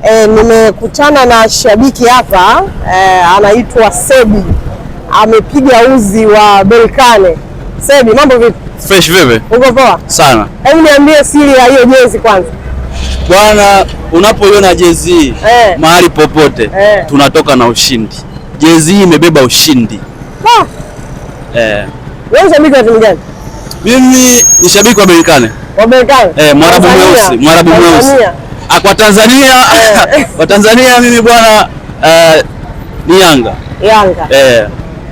Nimekutana na shabiki hapa, anaitwa Sebi, amepiga uzi wa Berkane. Sebi, mambo vipi? Fresh vipi? Uko poa? Sana. Hebu niambie siri ya hiyo jezi kwanza. Bwana, unapoiona jezi mahali popote tunatoka na ushindi. Jezi hii imebeba ushindi. Ah, wewe shabiki wa timu gani? Mimi ni shabiki wa Berkane. Wa Berkane? Eh, Mwarabu Tanzania. mweusi, Mwarabu mweusi. Tanzania. Ah, kwa Tanzania kwa Tanzania mimi bwana, ni Yanga. Yanga. Eh.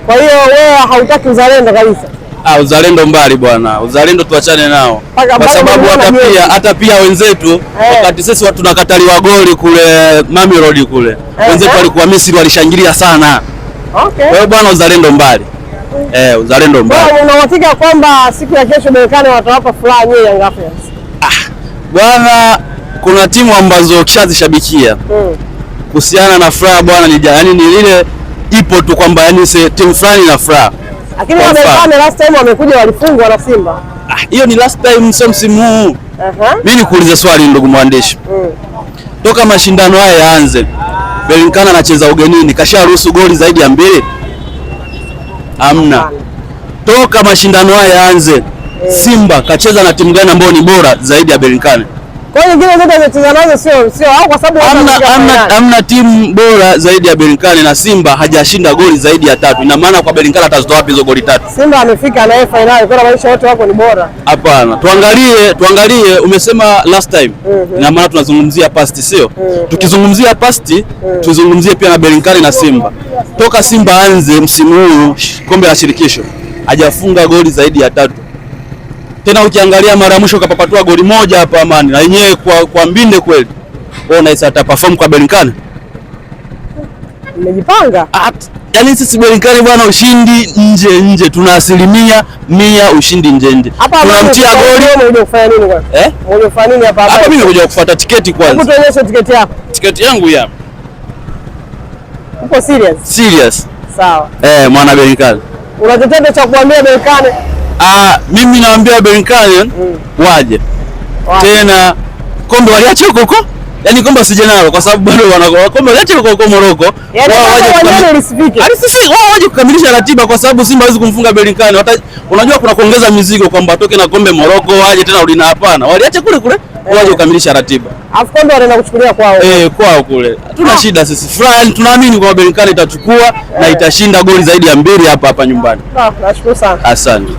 Kwa hiyo wewe hautaki uzalendo kabisa? Ah, uzalendo mbali bwana. Uzalendo tuachane nao. Paka Kwa bado sababu umeona hata jezi. pia hata pia wenzetu wakati sisi watu tunakataliwa goli kule Mamelodi kule. Wenzetu walikuwa Misri walishangilia sana. Kwa hiyo bwana, uzalendo mbali. Eh, uzalendo mbali. Kwa hiyo una uhakika kwamba siku ya kesho Berkane watawapa furaha nyie Young Africans? Bwana, kuna timu ambazo ukishazishabikia kuhusiana na furaha bwana, ni yaani ni ile ipo tu kwamba yani timu fulani ina furaha. Lakini Kwa wa mfano. Berkane last time wamekuja walifungwa na Simba. Ah, hiyo ni last time, sio msimu huu. Mimi nikuulize swali ndugu mwandishi. Toka mashindano haya yaanze, Berkane anacheza ugenini, kasharuhusu goli zaidi ya mbili? Hamna. Toka mashindano haya yaanze, Simba kacheza na timu gani ambayo ni bora zaidi ya Berkane? Kwa hiyo nyingine zote zilizocheza nazo sio au kwa sababu watu Hamna, wamefika hamna, finali. hamna timu bora zaidi ya Berkane na Simba hajashinda goli zaidi ya tatu. Ina maana kwa Berkane atazitoa wapi hizo goli tatu? Simba amefika na yeye finali, kwa maisha wote wako ni bora. Hapana, tuangalie tuangalie, umesema last time. Ina maana tunazungumzia past, sio? Tukizungumzia past, tuzungumzie pia na Berkane na Simba. Toka Simba anze msimu huu kombe la shirikisho hajafunga goli zaidi ya tatu. Tena ukiangalia mara ya mwisho kapapatua goli moja hapa Amani na yenyewe kwa mbinde kweli. Wewe unahisi ata perform kwa Berkane? Mmejipanga? Yaani sisi Berkane bwana, ushindi nje nje, tuna 100% ushindi nje nje. Hapa Amani Tunamtia goli. Umekuja kufanya nini kwanza? Eh? Umekuja kufanya nini hapa Hapa hapa? mimi nimekuja kufuata tiketi Hebu kwanza. tuonyeshe tiketi yako. Tiketi yangu hii hapa. Uko serious? Serious. Sawa. Eh, mwana Berkane. Una chochote cha kuambia Berkane? Ah, mimi naambia Berkane waje. Waje. Tena kombe waliache huko huko. Yaani kombe wasije nalo kwa sababu bado wana kombe waliache huko huko Morocco. Yaani Wao waje kama uwanjani lisifike. Yaani sisi wao waje kukamilisha ratiba kwa sababu Simba hawezi kumfunga Berkane. Unajua kuna kuongeza mizigo kwamba atoke na kombe Morocco waje tena ulina, hapana. Waliache kule kule waje kukamilisha ratiba. Afu kombe wanaenda kuchukulia kwao. Eh, kwao kule. Hatuna shida sisi. Furaha, yani tunaamini kwamba Berkane itachukua na itashinda goli zaidi ya mbili hapa hapa nyumbani. Ah, nashukuru sana. Asante.